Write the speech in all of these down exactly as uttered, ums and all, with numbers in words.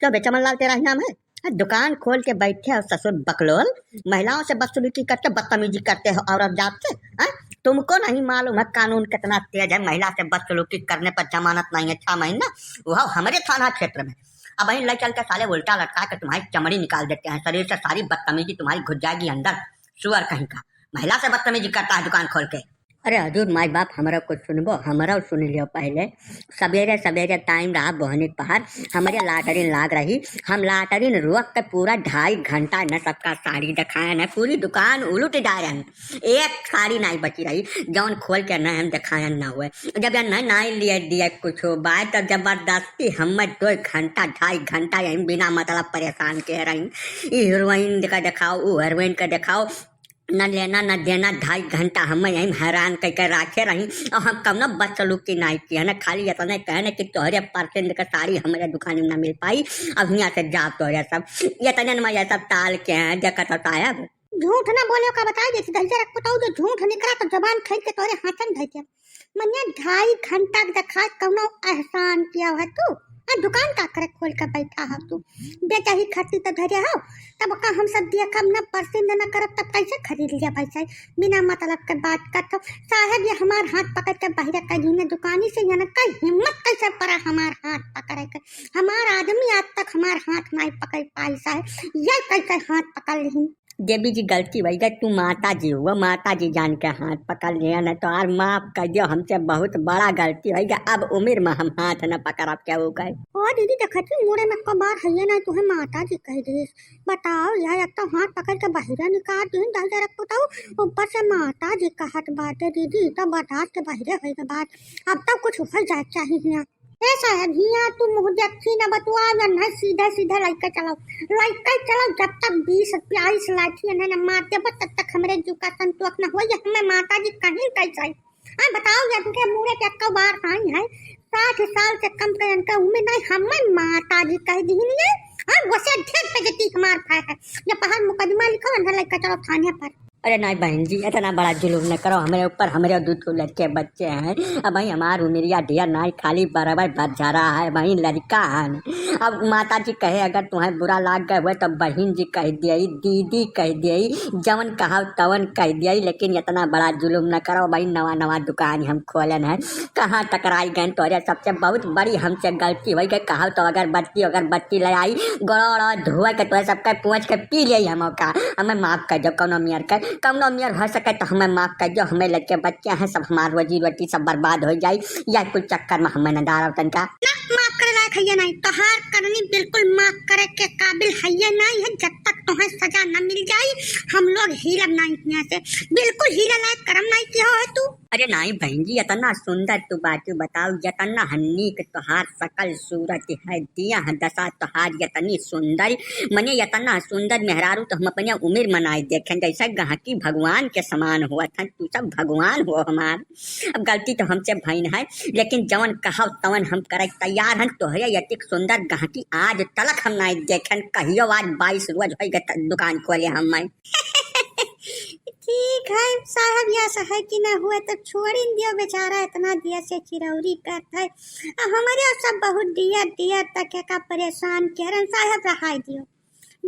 क्यों बे चमन लाल, तेरा ही नाम है? हाँ, दुकान खोल के बैठे हो ससुर बकलोल, महिलाओं से बदसलूकी करते, बदतमीजी करते हो औरत जात से, हाँ? तुमको नहीं मालूम है कानून कितना तेज है, महिला से बदसलूकी करने पर जमानत नहीं है, छह महीना, वो हमरे थाना क्षेत्र में। अब वहीं ले चल के साले उल्टा लटका के तुम्हारी चमड़ी निकाल देते हैं, शरीर से सारी बदतमीजी तुम्हारी घुस जाएगी अंदर, सुअर कहीं का। महिला से बदतमीजी करता है दुकान खोल के। अरे हजूर माई बाप, हमरा कुछ सुनबो, हमरा सुन लियो पहले। सवेरे सवेरे टाइम रहा बोहनी के पहाड़, हमरे लाटरिन लाग रही, हम लाटरिन रोक के पूरा ढाई घंटा न सबका साड़ी दिखायन है, पूरी दुकान उलट डायन, एक साड़ी नहीं बची रही, जौन खोल के न हम दिखायन न हुए। जब यह नहीं, नहीं लिए दिए कुछ बात, तो जबरदस्ती हम दो घंटा, ढाई घंटा यहीं बिना मतलब परेशान के रही। ई हीरोइन का दिखाओ, ऊ हीरोइन का दिखाओ, न लेना न देना, ढाई घंटा हम यहीं हैरान कइके राखे रही। और हम कौनो बदसलूकी नाई किए न, खाली इतने कहे न कि तोहरे पसंद के साड़ी हमरे दुकान में ना मिल पाई, अब हियाँ से जाओ तोहरे सब। इतने में ये सब टाल के हैं, देखत हो साहब। झूठ ना बोले का बताई देती, धैर्य रख बताओ, जो झूठ निकला तो जबान खींच के तोहरे हाथन धर के। मनिया ढाई घंटा के देखा कौनो एहसान किया है तू? आ दुकान का करे खोल के बैठा है तू? बेचही खातिर तो धरे हो, तब का हम सब देखब न, पसंद न करब तब कैसे खरीद लिया पैसा? बिना मतलब के बात करत हो। साहब ये हमार हाथ पकड़ के बाहर कर दी न दुकानी से, यहाँ कई हिम्मत कैसे पड़ा हमार हाथ पकड़े के? हमार आदमी आज तक हमार हाथ नहीं पकड़ पाई साहब, ये कैसे हाथ पकड़ ली? देवी जी गलती होइ गई, तू माता जी हुआ, माता जी जान के हाथ पकड़ लिया न, तो यार माफ कर दियो, हमसे बहुत बड़ा गलती होइ गई, अब उम्र में हम हाथ न पकड़ब केहू के। ओ दीदी देखती मुड़े में कबार है ना, तुहे माता जी कह दी। बताओ यार, एक तो हाथ पकड़ के बहिरे निकाल दी, दस जरा बताओ, ऊपर से माता जी कहत बाटे दीदी, तो बर्दाश्त के बहिरे होइ के बात, अब तो कुछ हो जाए चाहिए हियाँ। ए साहब, हियाँ तू मुँह देखी न बतुआ, जन है सीधे सीधे लइके चलो, लइके चलो, जब तक बीस बाईस लाठी इन्हें न मार देबो, तब तक हमरे जू का संतोष न होई, ये हमें माता जी कहीं कैसे। हाँ बताओ, जब के मुड़े के एक्को बार आई है, साठ साल से कम के इनका उम्र नहीं, हमें माता जी कह दी नहीं है। हाँ, वसे ढेर बेइज्जती हमार खाए है, ये पहाड़ मुकदमा लिखो, इन्हें लइके चलो थाने पर। अरे नाई बहन जी, इतना बड़ा जुलुम न करो हमरे ऊपर, हमरे दू ठो लड़के बच्चे हैं। अब भाई हमार उमरिया ढेर नाई, खाली बराबर बझरा है, भाई लड़का हन। अब माता जी कहे अगर तुम्हें बुरा लाग गए हुए तो बहन जी कह दियई, दीदी कह दियई, जवन कहा तवन कह दियई, लेकिन इतना बड़ा जुलुम न करो भाई। नवा नवा दुकान हम खोलन है, कहाँ टकराई गए तोरे सबसे, बहुत बड़ी हमसे गलती होइ गई। कहा तो अगरबत्ती अगरबत्ती ले आई, गोड़ो ओड़ो धोए के तोरे सबके पोंछ के पी लियई हम का। हमें माफ कर दो कौनो मेर के, कौनो मेर हो सके तो हमें माफ कर दो। हमें लड़के बच्चे हैं सब, हमार रोजी रोटी सब बर्बाद होइ जाई, या कुल चक्कर में हमें न डारो तनका। ना, माफ करे लायक है ये नहीं, तोहार करनी बिल्कुल माफ करे के काबिल है ये नहीं है। जब तक तुम्हें सजा न मिल जाई, हम लोग हिलब नहीं यहाँ से, बिल्कुल हिले लायक करम नहीं किया है तू। अरे नाई बहन जी, इतना सुंदर तू बातू बताओ, इतना नीक तोहार सकल सूरत है, दिया है दशा तोहार इतनी सुंदर, मने इतना सुंदर मेहरारू तो हम अपने उम्र में नाई देखेन, जैसे गहकी भगवान के समान हुआ था, तू सब भगवान हो हमार। अब गलती तो हमसे भइन है, लेकिन जवन कहब तवन हम करे तैयार हन। तोहरे यतिक सुंदर गहकी आज तलक हम नाई देखेन, कहियो आज बाईस रोज होइ गए त-, दुकान खोले हम मैं। ठीक है साहब, या सहे कि न हुए तो छोड़िन दियो, बेचारा इतना दिया से चिरौरी करत है। आ हमरे सब बहुत दिया दिया तक का परेशान करन साहब, रहाई दियो,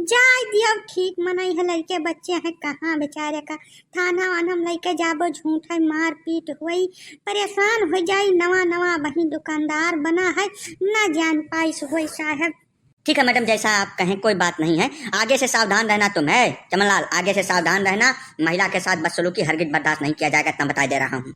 जाए दियो। ठीक मनई है, लड़के बच्चे हैं, कहाँ बेचारे का थाना वाना हम लइके जाबो, झूठ है मारपीट होई, परेशान हो जाई। नवा नवा वही दुकानदार बना है, ना जान पाइस होई साहब। ठीक है मैडम, जैसा आप कहें, कोई बात नहीं है। आगे से सावधान रहना तुम, है चमनलाल, आगे से सावधान रहना। महिला के साथ बदसलूकी हरगिज बर्दाश्त नहीं किया जाएगा, इतना बता दे रहा हूँ।